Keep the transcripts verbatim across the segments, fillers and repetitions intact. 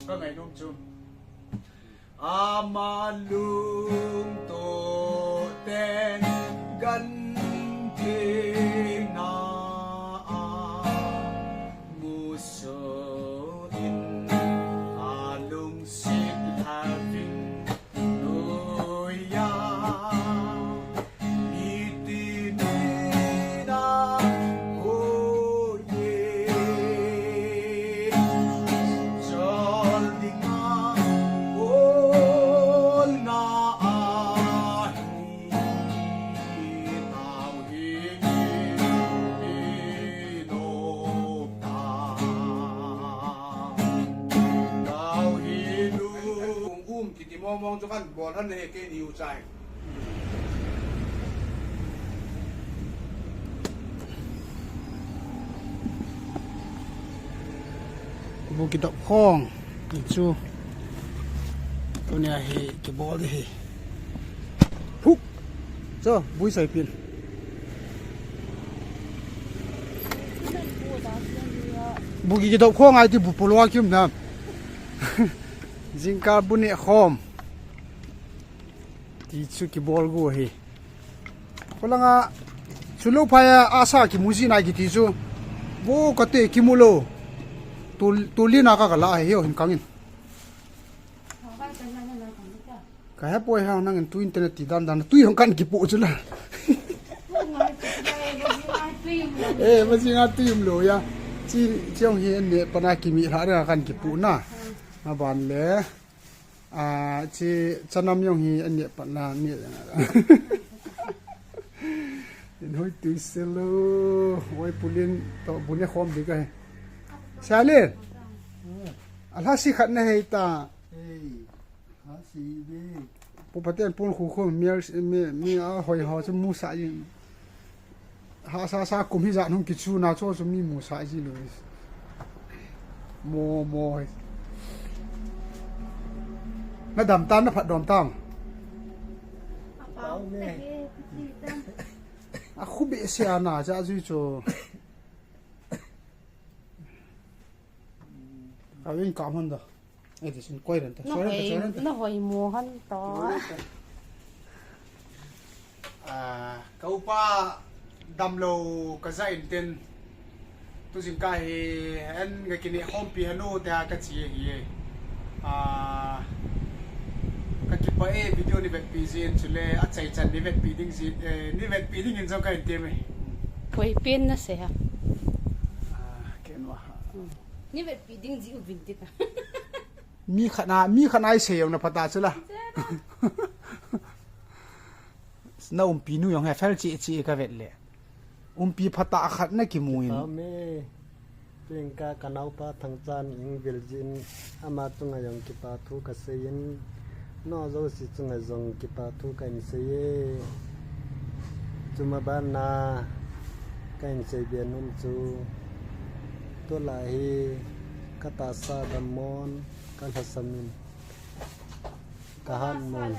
Ka ngainom chu. Ama lungtoh ten ganching na a muso in a lungsit having nuya iti nina hoye chol dinga olna ahi. Kiti mong mong chu kan bol han he ke ni u chai. Bu kidop khong chu. Tunia hi kibol ding hi. Huk. Cho, bui sai pin. Bu kidop khong ai ti bu polo a kim na. Jingkah bu ne khom. Ti chu kibol gu hi. Kolanga chu lo phai a asa kimu ji na kiti chu. Bo kate kimu lo. Tu, tu li na ka kala hi ho hin kangin. Ka he poi ha nangin tu internet ti dan dan tu hong kan kipu chu la. Eh, ma ji nga tu um lo ya. Chi, chi hong hi ne pana kimi la ra kan kipu na. Ma ban le. A, chi chanam jong hi an neh pat la, neh jeng a. In hoi tui selo, oi pulin, to bu ne khom ding ka hi. Salin. A lhasi khat na hei ta. Ei, lhasi ve. Pu Pathen pun khu khu mi, mi, mi a hoi ho chu mu sa jin. Hahsa sa kum hi jan hung kichu na chu chu mi mu sa ji lo. Mo, mo. Na dam tam, na phat dom tam. A pau te he, ti tam. A khu be se a na cha ju chu. Ka win ka hon da. Eh, this one, koi ran ta. Na hoi, na hoi mo han to. Ah, ka upa damlo ka ja in ten. Tu jingkah hi an ga kine khompi hanu ta ka chi hi. Ah, ka kipah e video ni vetpi jin chule a chai chan ni vetpi ding ji, eh, ni vetpi ding in jong ka in te me. Koi pen na se ha. Ah, ken wa ha. Ni vetpi ding ji u vin ti ta. Mi khat na, mi khat na i sei jong na phat a chu la. Na umpi nu jong he fel chi chi ka vet le. Umpi phat a khat na kimu in. Amen. Tuin ka ka naupa Thangchan in vil jin ama chunga jong kipa thu ka sei in. No jouse chunga jong kipa thu ka in sei e. Chuma ban na ka in sei be nom chu. Tulai hi ka tahsa dam mon, ka lhasam in, ka hat mon.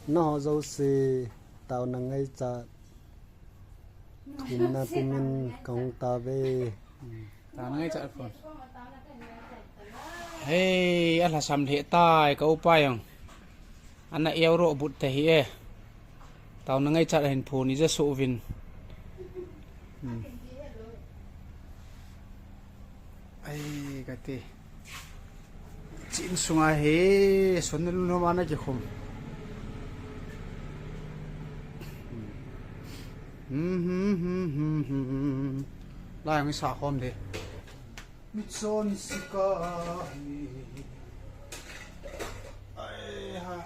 Nangho jouse taona ngaichat, thumna pumin ka hung tao ve. Taona ngaichat phon. Hei, a lhasam lheh tai ka upa jong. Ana euro but te hi e. Taona ngaichat a hin phon ija so uvin. Hmm. Ai, ka ti. Chin sunga hi, sun na lun homa na kikhum. Hmm, hmm, hmm, hmm, hmm, hmm. Lai ang sa khom de. Mitson sika hi. Ai ha.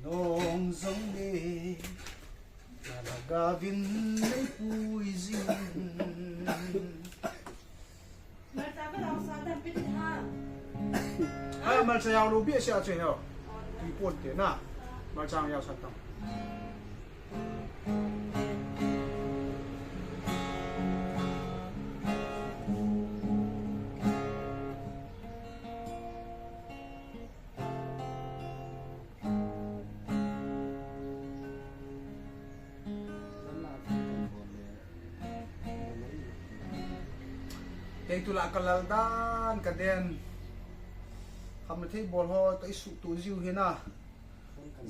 Nong zong le. Nana gavin nei pui zing. Malcha ka lau sa dan pit ha. Ha, malcha yau lo bia sia che heo. Tui pon te na. Malcha yau sa tam. Kei tulai ka lal dan ka den. Khamna thei bol ho toh i suhtuh jiu hi na.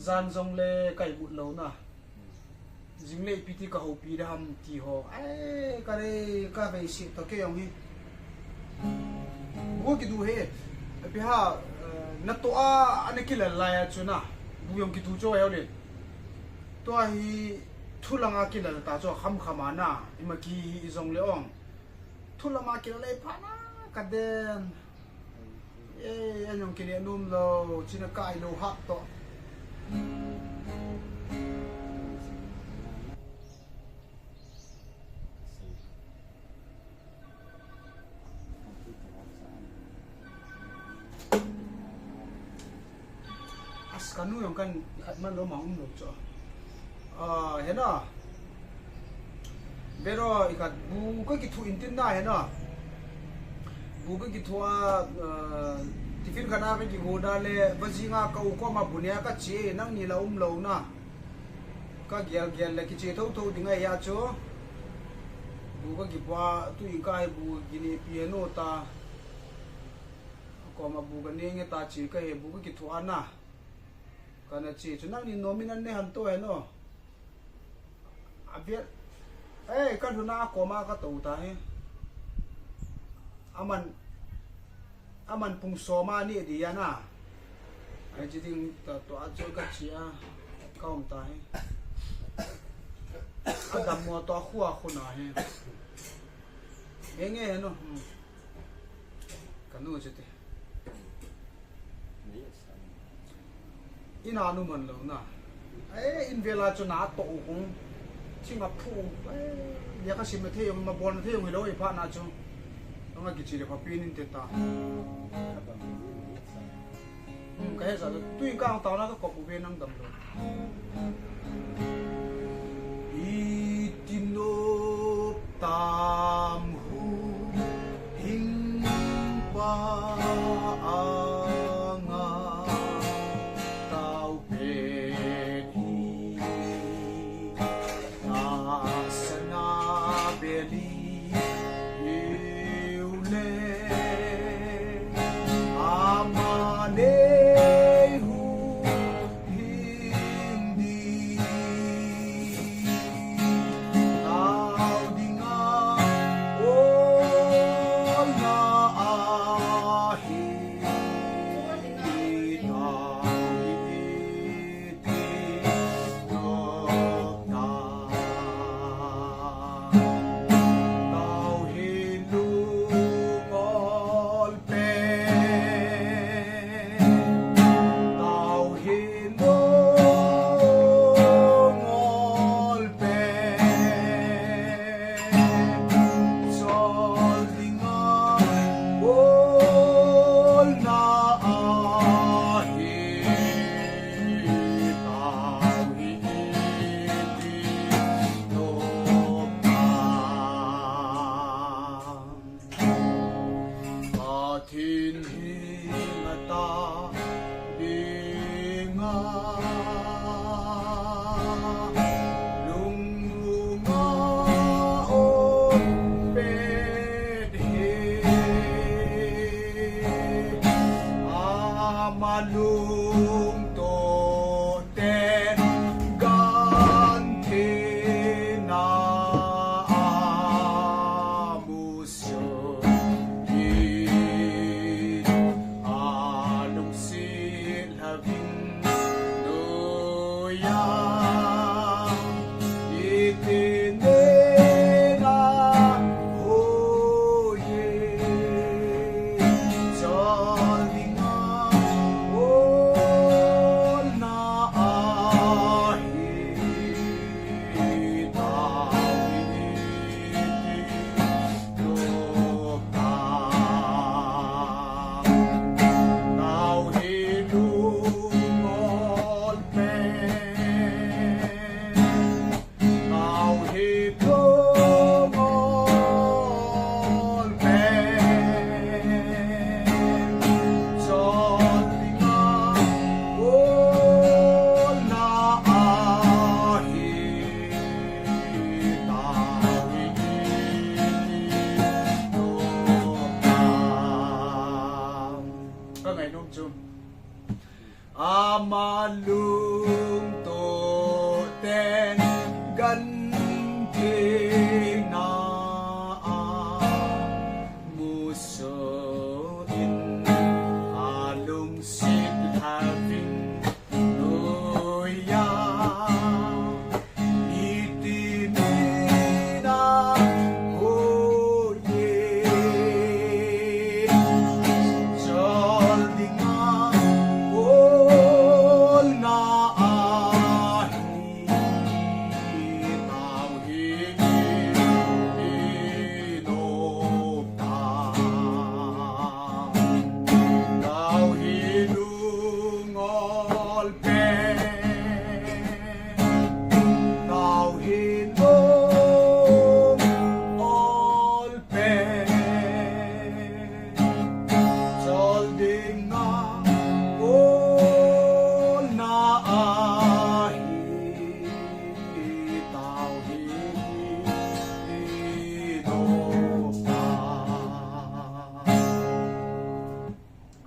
Jan jong le ka imut lou na. Jing le ipi ti ka houpi ding ham ti ho. Ai, ka rei, ka vei si toh kei jong hi. Bu kidu hi. Api ha, eh, na toh a, ana kilal lai a chu na. Bu jong kidu chu heo le. Tua hi thu langa kilal ta chu kham kham a na. Ima kihi jong le ong. Thu lama kilal lai pha na ka den. Eh, a jong kile num lou, china kai lou hat toh. As, ka nu jong kan khat man lou ma um lou chu. Ah, he na. Bero i khat bu ka kithu in tin na he na. Bu ka kithu a, ah, tiffin khat a ka kigo da le, va jing a ka u koma bu ne a ka che, nangni la um lou na. Ka gel gel le kiche tho tho ding ahi a chu. Bu ka kipu a, tu in ka he bu kine pi he no ta. Koma bu ka ne nge ta che ka he bu ka kithu a na. Kana che chu nangni nom in an ne han to he no. A vel. Eh, ka lhun a koma ka to ta he. Aman, aman pung som a ni di ya na. Ai chi ding ta to a chu ka che a. Ka um ta he. A dam mo to a khu a khu na he. Nge nge he no. Hmm. Ka nu chu te. Ina nu man lou na. Eh, in vela chu na to u kong. Ching a phu. Eh, ya ka sim na thei jong, ma bol na thei jong hi lou i pha na chu. Anga kichi le pha pin in te ta. Hmm, ka he sa tu in ka ang tau na ka kop u ve nang dam lou. Iti nop tam hu hing pa anga tau pet hi ta sana beli hiu le ama nei hu Hindi tau dinga oi na ahi tau hi ti no ta tau hi lu kol Tau hi lungol pen, sol dinga bolna ahi, tau hi iti nop ta. Pathen hi ngata dinga lungdunga um pet hi ama lungto ten gan thina amu Sungin alungset lhavin noiya itine na hoye. Chol dinga o Ka ngainom chu. Ama lungtoh ten gentheina a musoh in, alungset lhaving noiya iti mina hoye, chol dinga bolna ahi. Tao hi i nop ta, tao hi lungol pen, tao hi lungol pen, chol dinga bolna ahi. Tao hi i nop ta.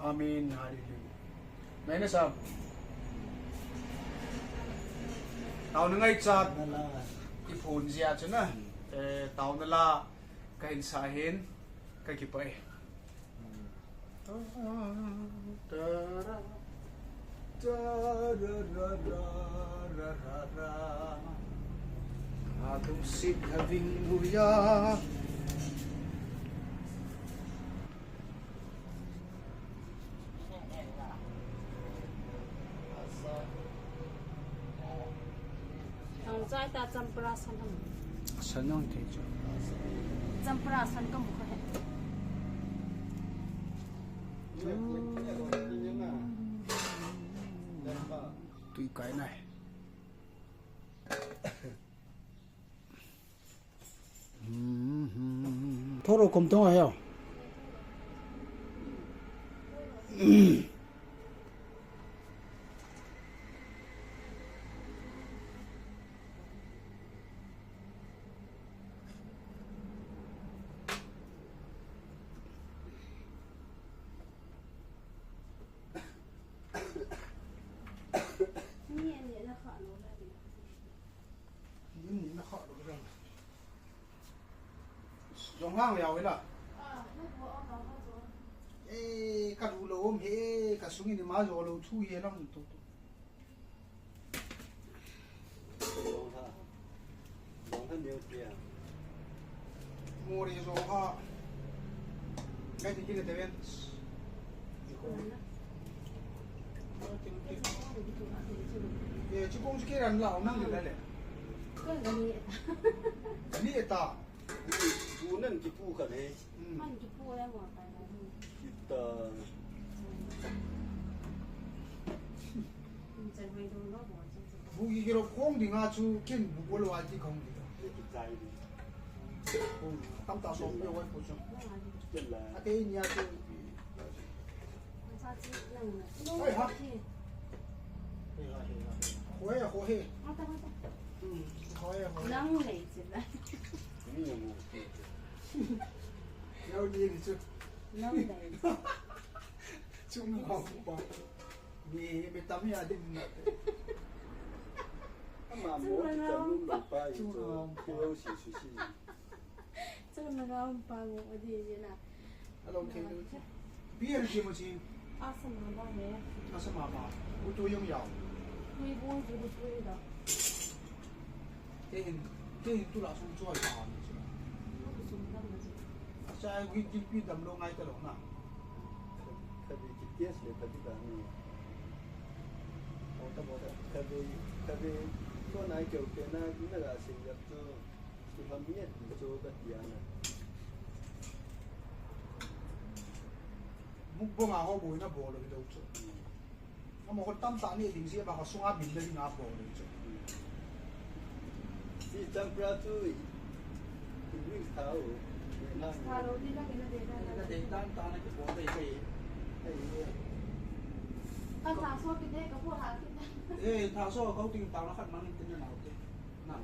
Amen. Hallelujah. Nai na sa. Taona ngaichat i phon jia chu na. Eh, taona la ka hin sa hin ka kipah e. Alungset lhaving noiya. Thangchai ta champra san ham. San jong thei chu. Champra san ka mu kha he. Tui kai nai. Thoro kom tong a heo. Ni ni na kha lo la ni. Ni ni na kha lo la. Jong hang leo ila. Eh, ka lu lo om he, ka sung in ma jo lo thu he lang to to. Jong ha. Jong ha neo tia. Mori jo ha. Kai ti kile te ven. Eh, chu kong chu kiran la, nang le le. Ni eta. Bu nan kipu kha ne. Hmm. Kita. Bu ki kiro khong dinga chu kin bu bol wa ti khong dinga. Ki chai di. Tam ta so pe wai pu chu. Kila. Ate nia chu. Ai ha. He ha he ha. Ho he ho he. Hmm. Ho he ho he. Nang nei chu la. Ni mo. Yau ni ni chu. Nang nei. Chung na pa. Ni me tam ya din na. Ama mo ki tam pa. Chung na pa. Kilo si su si. Chung na pa mo di ni na. Along thei lo. Beer ki mo si. Asama ba he. Asama ba. Utu yung yao. Ui bu ju bu tu da. Te hin, te hin tu la sung choi pa ni chu. Sum dam na chu. Asa ai wi ti pi dam lo ngai ta lo na. Kha bi ki tia se kha bi da ni. Ho ta bo ta kha bi, kha bi ko nai keu pe na ni na ga se yap chu. Chu ham ni chu ka tia na. Mukbang a ho bo na bo lo do chu. Amo ko tam ta ni ding si ba ko sunga bin le ding a bo le chu. Si champra chu i, i ring thao. Na thao di na ki na de na. Na de tan ta na ki bo de ke. Ai. Ka sa so ki de ka bo ha ki. Eh, thao so ko ting ta na khat mang tin na te. Na.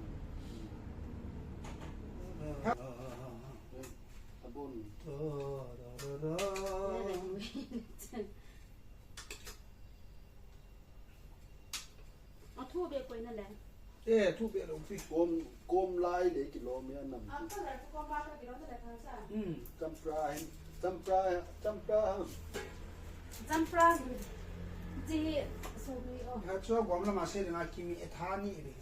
Abon. Ta da da da. Koina le. Eh, thu be lo pi. Kom, kom lai le kilom ya nam. Ang ka le kom lai ka kilom le kha sa. Hmm. Champra hin, champra, champra ham. Champra. Ji so ni o. Ha chua gom la ma se na kimi e tha ni be.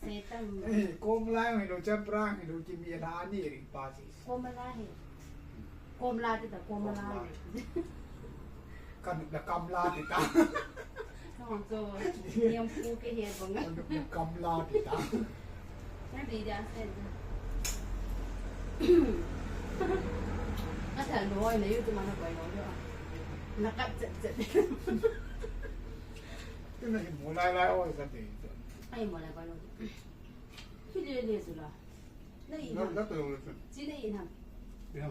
Setan. Eh, kom lai mi lo champra mi lo kimi e tha ni ring pa si. Kom lai. Komla ti ta, komla. Komla. Kan da kamla ti ta. No, so, niam pu ke he bang. Kan da kamla ti ta. Na di da sen. Ka ta no, na yu tu ma na koi no. Na kat chet chet. Tu na mo lai lai o ka ti. Ai mo lai koi no. Ki le le su la. Na i na. Na to le. Chi na i na. Ya.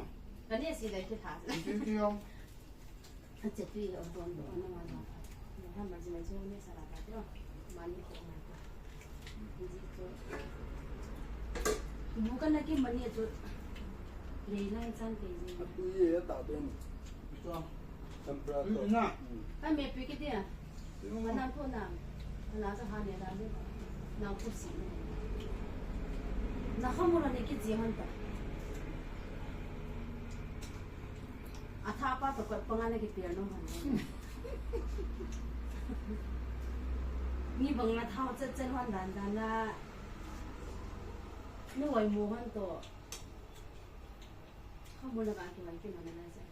Ka ne si da ki tha. Chi chi yo. Ache pi o don do na ma na. Na ha ma ji ma ji ne sa la ka to. Ma ni ko ma ko. Ji to. Bu ka na ki ma ni to. Lei lai chan te ji. Atu ye ta ben. Ito. Tempura to. Na. Mm. Ai me pi ki dia. Ito. Mana ko na. Mana sa ha ne da ni. Na ko si. Na ka mo na ni ki ji han ta. Atha pa to ko pa nga na ki pi no man. Ni bang na thao chet chet han dan dan na. Ni wai mo han to. Ka mo na ka ki wai ki na na sa.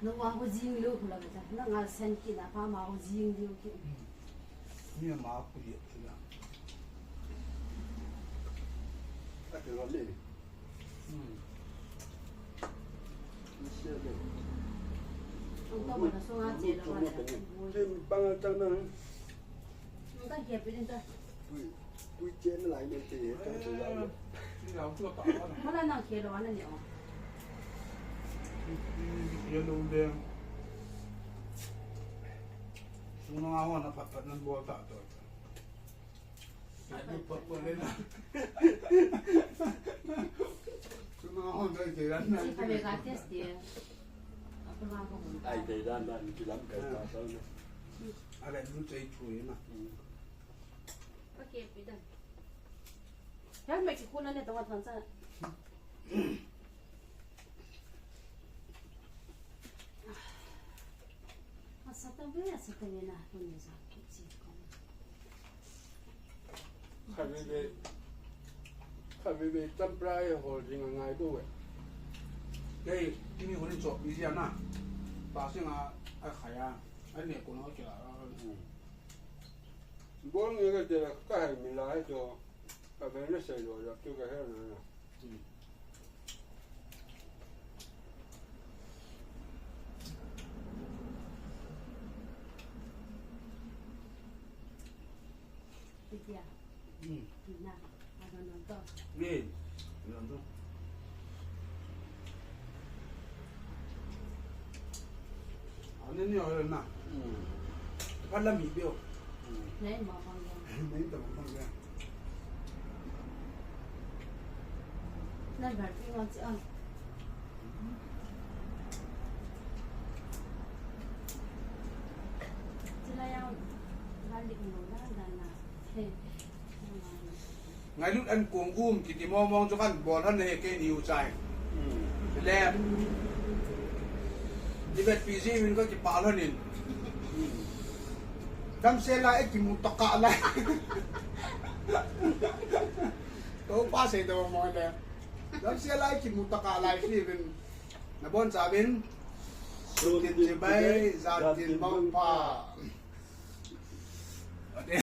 Na wa ho jing lo khu la ka cha. Na nga sen ki na pa ma ho jing lo ki. Ni ma ku ye ki na. Ka ke lo le. Hmm. Ni se le. Ang ka ma na so nga che la ma. Kin bang ta na. Ang ka ke pi din ta. Ui, ui, chen lai men te, ka chu la. Hala nang khe lo ana ni o. Khe lo de. Sung na ho na phat phat nan bol ta to. Ai, phat phat le na. Sung na ho na ke ran na. Ai, ka le ga test de. Apa ma ko. Ai, de ran na, ni ki lam kai ta sa na. Ale, nu chai chu na. Hmm. Okay, pi dan. Yan, mai ki kuna ne tawat han sa. Asa ta be, asa ta be na, ko ne sa ki chi ko. Khavi be, khavi be, tempura e hol jing a ngai ko we. Kei, kini hol in chop, easy na. Pa sing a, a khaya, a ne ko na kila. Hmm. Bol nge ka jeh a ka hai mi lai to, ka ve na sei lo ya tu ka he na na. Hmm. Tia. Hmm. Na. Ni, ni tu. Ani ni oi na. Hmm. Pala mi beo. Hmm. Nei ma pang ya. Nei ta pang ya. Na ba ti ma ti a. Ti la ya. Ba li mo na na na. Hey. Ngailut an kong um kiti mong mong chu kan bol han he kei ni u chai. Hmm. Le. Ni vet pi ji min ka kipah lhon in. Damsel a e kimu tokah lai. Toupa sei to mo le. Damsel a e kimu tokah lai si vin. Na bon cha vin. Sutin chibai, jatin mong pa.